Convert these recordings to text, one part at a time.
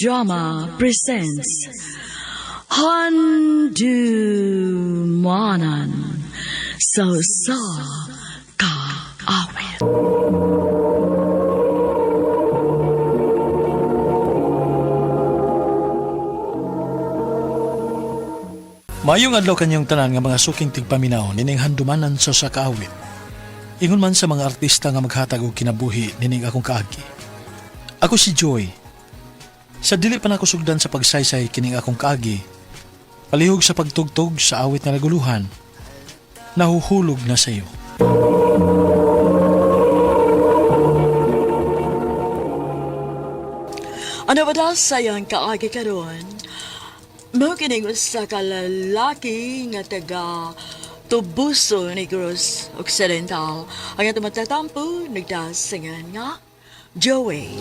Drama presents Handumanan sa sa kaawit. Maayong adlaw kanyang tanan nga mga suking tigpaminaw nining handumanan sa sakaawit. Ingon man sa mga artista nga maghatag og kinabuhi nining akong kaagi. Ako si Joy. Sa dili pa nako sugdan sa pagsaysay kining akong kaagi, palihog sa pagtugtog sa awit nga naguluhan, nahuhulog na sa iyo. Ano ba daw sayang kaagi karon? Mao kining usa ka lalaki nga taga Tubuso Negros Occidental. Ang atong matatampo nagdasingan nga Joey.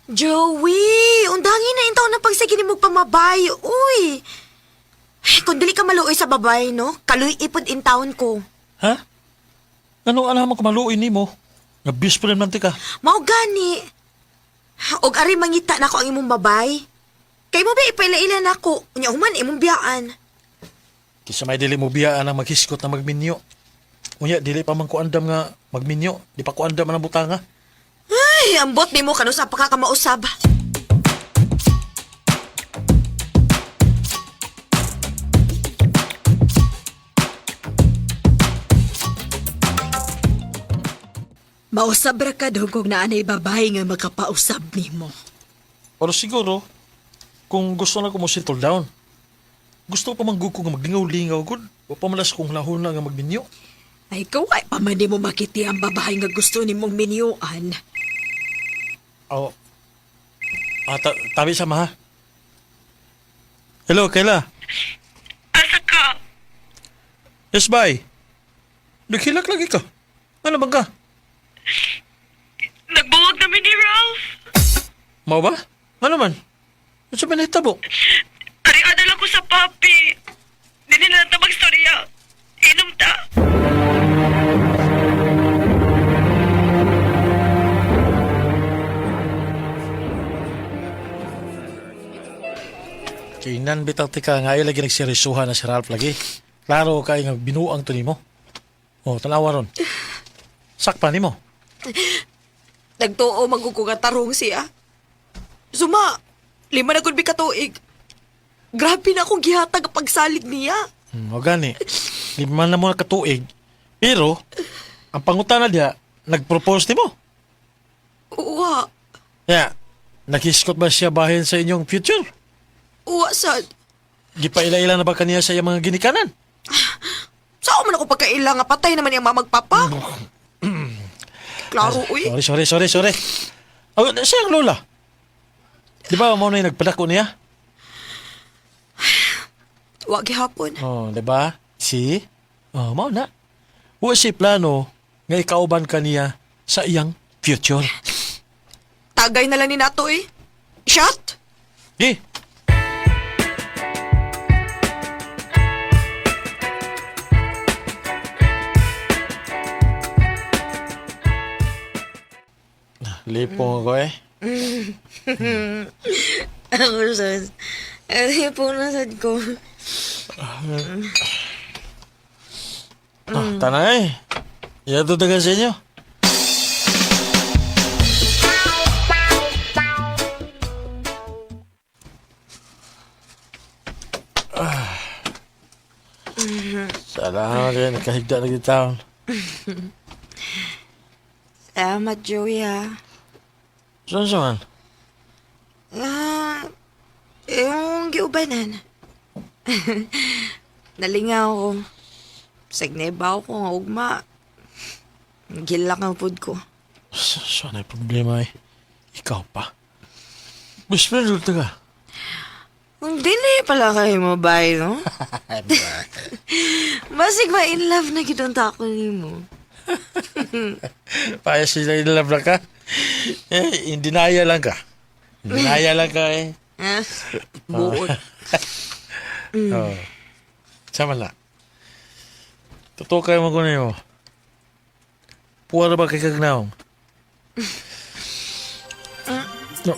Joey, undangin na intaw na pagsige ni mo pamabay. Uy! Ay, kung dili ka maluoy sa babay, no? Kaluy ipod in town ko. Ha? Ano alam ko maluoy nimo? Nga best friend man ti ka. Mao gani. Og ari mangita nako ang imong babay. Kay mo ba ipaila-ila nako? Unya human imong biyaan. Kisa may dili mo biyaan ang maghiskot na magminyo. Unya, dili pa man ko andam nga magminyo. Di pa ko andam ang butanga. Ay, ambot nimo kanusa pa ka kamausab. Mausab ra ka dugog na anay babae nga makapausab nimo. Pero siguro, kung gusto na ko mo settle down, gusto pa man gud ko nga maglingaw-lingaw gud. Wa pa malas kong lahon na nga magminyo. Ay, ikaw ay pa man di mo makiti ang babae nga gusto nimong minyuan. Oh. Ah, tabi sa maha. Hello, Kayla. Asa ka? Yes, bye. Naghilak lagi ka. Ano bang ka? Nagbuwag namin ni Ralph. Mao ba? Ano man? Ano sa pinahitabo? Ari adala ko sa papi. Dili na lang ta magstorya. Inom ta. Kinan bitaw ti ka nga ay lagi nagseryosohan na si Ralph lagi. Klaro kay nga binuang to nimo. Oh, tanawa ron. Sakpa nimo. Nagtuo man gud ko nga tarong siya. Suma, lima na gud mi ka tuig. Grabe na akong gihatag ang pagsalig niya. O gani. Lima na mo na katuig. Pero, ang pangutana diya, nag-propose nimo. Uwa, Ya, naghiskot ba siya bahin sa inyong future? uwa sad. Gipaila-ila na ba kaniya sa iyang mga ginikanan? Saan man ako pagkaila nga patay naman yung mamagpapa? Klaro, uy. Sorry, sorry, sorry, sorry. Oh, siya ang lola. Di ba mo na yung nagpadako niya? Wa gihapon. Oh, di ba? Si? Oh, mao na. Wa si plano nga ikauban kaniya sa iyang future. Tagay na lang ni nato eh. Shot! Di. Lipong ako eh. Ako sad. Eh, po na sad ko. Ah, tanay. Iya dagan sa inyo. Ah. Salamat rin. Nakahigda na kita taon. Salamat, Joey, ha. Saan saan? Ah, yung giubanan. Nalingaw ko. Sagnebaw ko nga ugma. Gilak ang pud ko. Saan ay problema eh? Ikaw pa. Best friend ulit ka. Kung dili pala kayo mo, bay, no? Basig ba in love na gidunta ako nimo? Paya sila in love na ka. Eh, in denial lang ka. In denial lang ka eh. Ah, buot. Oh. Sama na. Totoo kayo mo kunin mo. Puwara ba kay kagnaong? No.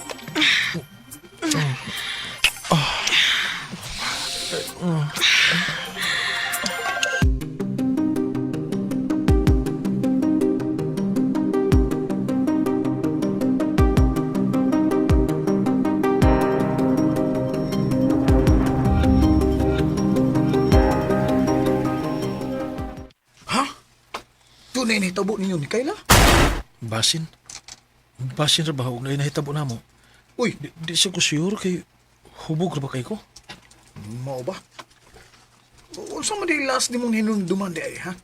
Ha? Tunay na hitabo ninyo ni Kayla? Basin. Basin ra ba og nahitabo namo? Uy, Di sa ko sure kay hubog ra ba kay ko? mao ba? Unsa man di last ni mong hinumduman di ay, ha?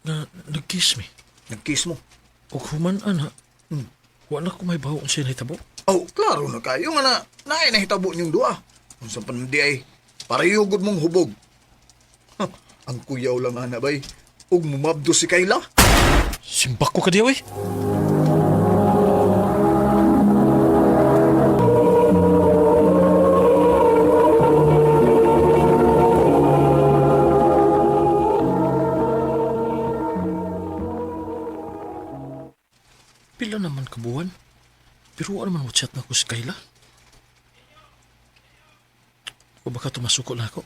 Na nag-kiss me. Nag-kiss mo. Og human ana. Wa na ko may bawo unsay nahitabo. Oh, klaro na kayo nga na naay nahitabo niyong duha. Unsa pa man di ay, pareho gud mong hubog. Ha, ang kuyaw lang ana bay. Ug mumabdo si Kayla. Simbak ko ka diya, oy. Pila naman kabuwan. Pero wala naman chat na ko si Kayla. O baka tumasuko na ako.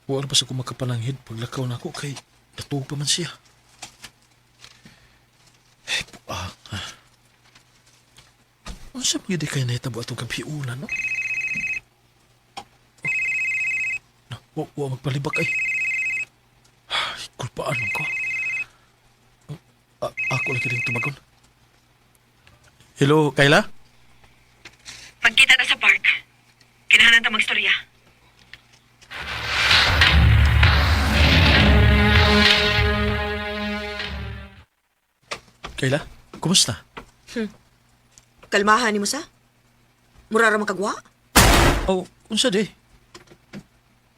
Wala pa sa ko makapalanghid paglakaw na ako kay natuog pa man siya. Ay, buang. Ah. Unsa man gyud kay nahitabo atong gabiuna, no? Oh. Na, wa magpalibak ay. Ay, kulpaan man ko. Ako lagi rin tumagon. Hello, Kayla? Magkita ta sa park. Kinahanglan ta magstorya. Kayla, kumusta? Kalmahan ni mo sa? Mura ra man kagwa? Oh, unsa di?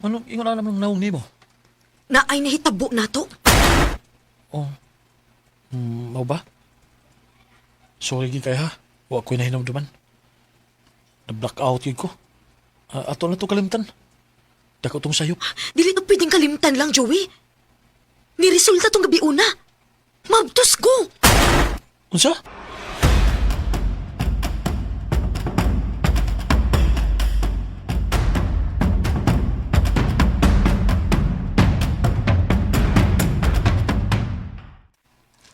Anong ingon na naman naong nimo? Na ay nahitabo na to. Oh. Mao ba? Sorry gid kay ha. Wa ko'y nahinumduman. Na-blackout gid ko. Ah, ato na to kalimtan. Dako tong sayop. Dili to pwedeng kalimtan lang, Joey. Niresulta tong gabi una. Mabtos ko! Unsa?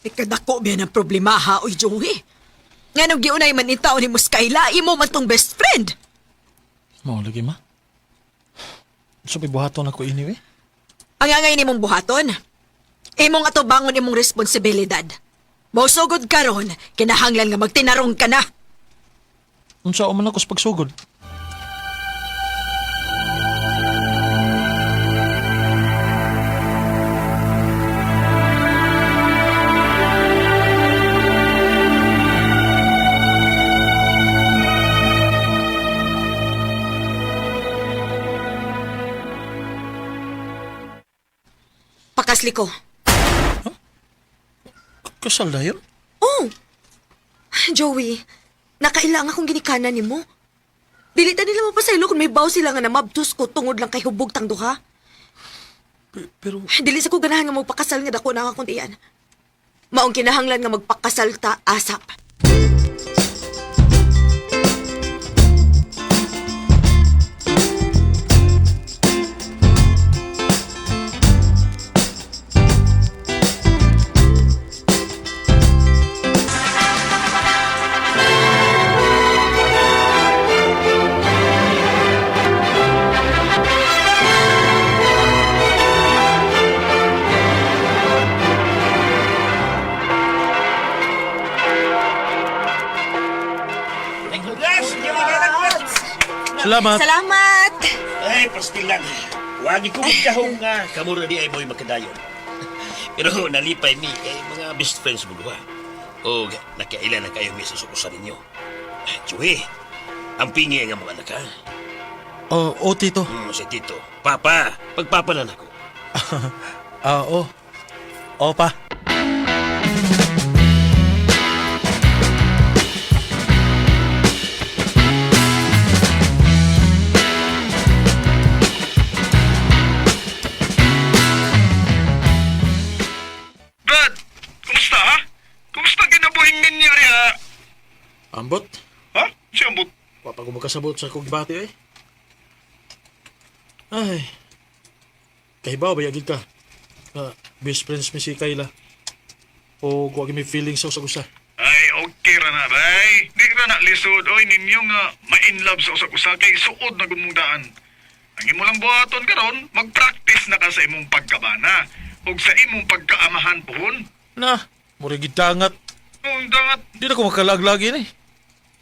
Ikadako biya ng problema ha, oy Joey. Nga nung giunay man itaw ni Muskayla, imo man tong best friend. Mao lagi ma. Unsa may buhaton ako ini eh? Ang angay nimong buhaton. Imong atubangon imong responsibilidad. Mosugod karon, kinahanglan nga magtinarong ka na. Unsa man ako sa pagsugod? Pakasli ko. Kasal na yun? Oh! Joey, nakailang akong ginikanan nimo. Dili ta nila mapasaylo kung may baw sila nga namabtos ko tungod lang kay hubog tang duha. Pero Dili sa ko ganahan nga magpakasal nga dako na akong tiyan. Maong kinahanglan nga magpakasal ta asap. salamat. Salamat! Ay, pastilan. Wag ko magkahong nga. Kamura di ay mo'y makadayon. Pero nalipay mi kay mga best friends mo duha. O nakailan na kayo mi sa sukusan ninyo. Chuy, ang pingi nga mga anak ha. Oh, oh tito. Si Tito. Papa, pagpapa na ako. Ah, oh. Oh pa. Ambot. Ha? Siya ambot. Wa pa ko makasabot sa akong gibati eh. Ay. Kahibaw ba yagid ka? Nga, best friends mi si Kayla. O wa may feelings sa usag-usa. Ay, okay ra na, bay. Di ra na lisod, oy, ninyo nga ma-in love sa usag-usa kay suod na gud mong daan. Ang imo lang buhaton karon, mag-practice na ka sa imong pagkabana ug sa imong pagkaamahan puhon. Na, murag gidangat. Ang dangat, Di na ko makalaglag ini.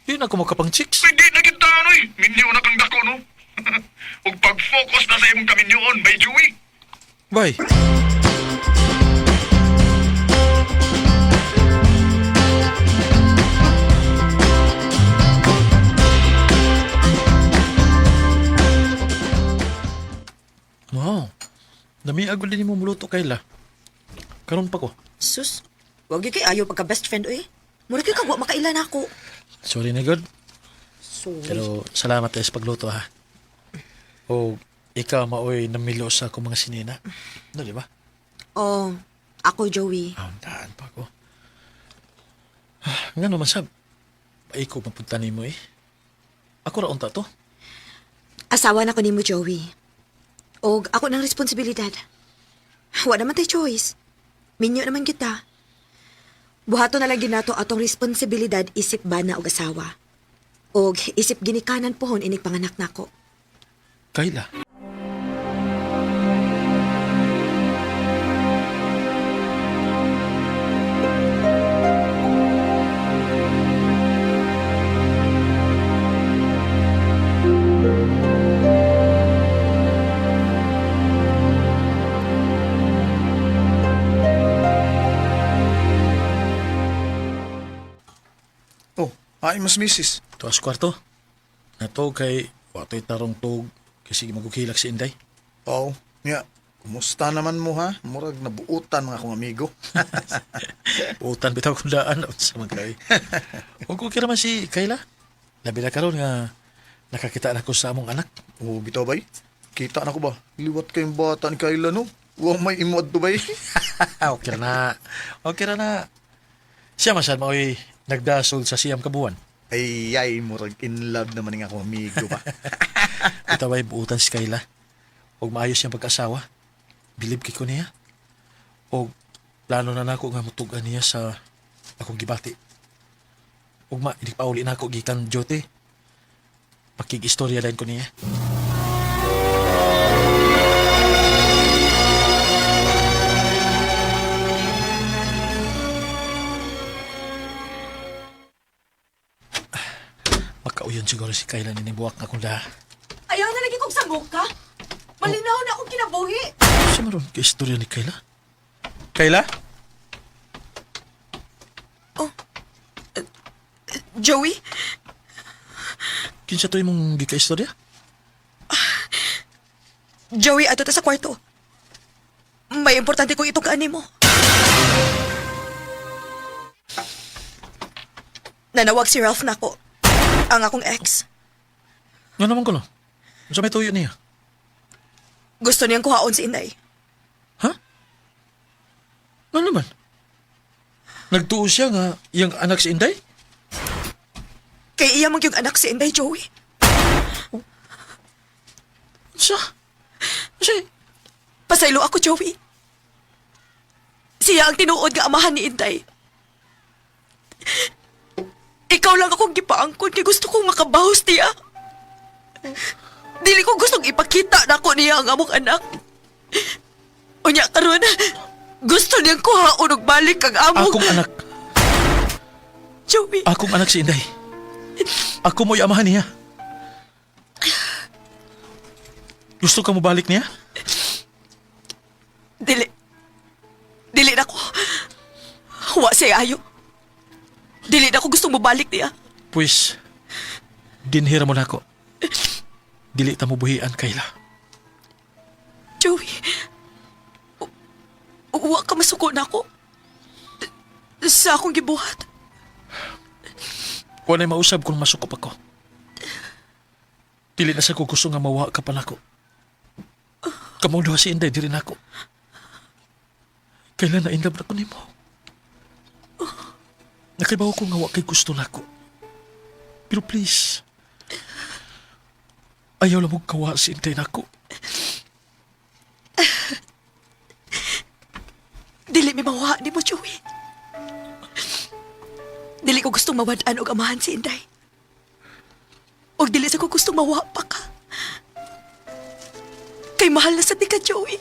Di na ko makapang chicks. ay, di na gid daan, oy. Minyo na kang dako, no? Ug pag-focus na sa imong kaminyoon, bay Joey. Bye. Wow. Dami agad din mo muluto Kayla. Karon pa ko. Sus, wag gyud kay ayo pagka best friend oy. Mura kay kag wa makaila nako. Sorry na god. Sorry. Pero salamat tayo sa pagluto ha. O ikaw maoy namilo sa akong mga sinina. No, di ba? Oh, ako Joey. Ah, daan pa ako. Ah, nga naman sab. Paiko mapunta nimo eh. Ako ra unta to. Asawa na ko nimo Joey. Og ako ng responsibilidad. Wa naman tay choice. Minyo naman kita. Buhaton na lang ginato atong responsibilidad isip bana og asawa. Og isip ginikanan pohon inig panganak nako. Kayla. Oh, ay mas misis. Tuas kwarto. Nato kay watoy tarong tug kasi magukilak si Inday. Oo, nga. Kumusta naman mo ha? Murag nabuutan mga akong amigo. Utan bitaw kung daan sa man kay. Ug okay raman si Kayla. Labi na karon nga nakakita na ko sa among anak. Oh, bitaw bay. Kita na ko ba? Liwat kayong bata ni Kayla no. Wa may imod to bay. Okay ra na. Okay ra na. Siya man sad maoy nagdasol sa siyam kabuan. Ay, ay, murag in love naman nga akong amigo ba. Bitaw ay buutan si Kayla. Og maayos siyang pag-asawa. Bilib kay ko niya. Og plano na nako nga mutugan niya sa akong gibati. Ug ma, hindi pa uli na ako gikan duty. Pakig-istorya din ko niya. Makauyon siguro si Kayla ninibuwak na akong daha. Ayaw na lagi kong samok ka. Malinaw na akong kinabuhi. Sa maroon ka istorya ni Kayla? Kayla? Joey, Kinsa to imong gika-istorya? Joey, ato ta sa kwarto. May importante kong itong kaani mo. Nanawag si Ralph nako. Ang akong ex. Nga naman ko no? Unsa may tuyo niya? Gusto niyang kuhaon si Inday. Ha? Nga naman? Nagtuo siya nga iyang anak si Inday? Kay iya man yung anak si Inday, Joey. Unsa? Unsa? Pasaylo ako, Joey. Siya ang tinuod nga amahan ni Inday. Ikaw lang akong gipaangkon kay gusto kong makabahos niya. Dili ko gustong ipakita na ako niya ang among anak. Unya karon, gusto niyang kuhaon og balik ang among Akong anak. Joey. Akong anak si Inday. Ako mo'y amahan niya. Gusto ka mo balik niya? Dili. Dili na ko. Wa siya ayo. Dili na ko gustong mobalik niya. Pwis, dinhira mo na ako. Dili ta mo buhian, Kayla. Joey, wa ka masuko na ako. Sa akong gibuhat. Wala mausab kung masukop ako. Dili na sa ko gusto nga mawa ka pa nako. Kamong duha si Inday, diri nako. Kailan na inlove na ko nimo? Nakaibaw ko nga wa kay gusto nako. Pero please, ayaw lang mong kawa si Inday nako. Dili mi mawa ni mo, Joey. Dili ko gustong mawad-an og amahan si Inday. Og dili sa ko gustong mawa pa ka. Kay mahal na sa ti ka, Joey.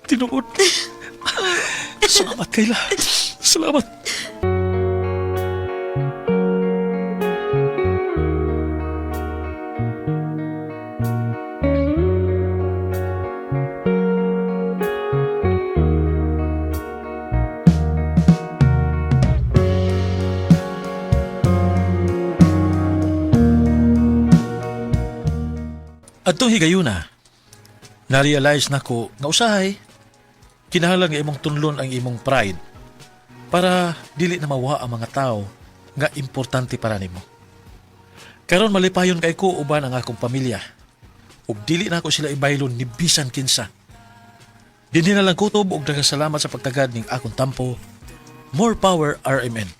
Tinuod. Salamat, Kayla. Salamat. Adtong higayuna, na-realize nako nga usahay kinahanglan nga imong tunlon ang imong pride para dili na mawa ang mga tao nga importante para nimo. Karon malipayon kay ko uban ang akong pamilya. Ug dili na ako sila ibaylon ni bisan kinsa. Dinhi na lang kutob og daghang salamat sa pagtagad ning akong tampo. More power RMN.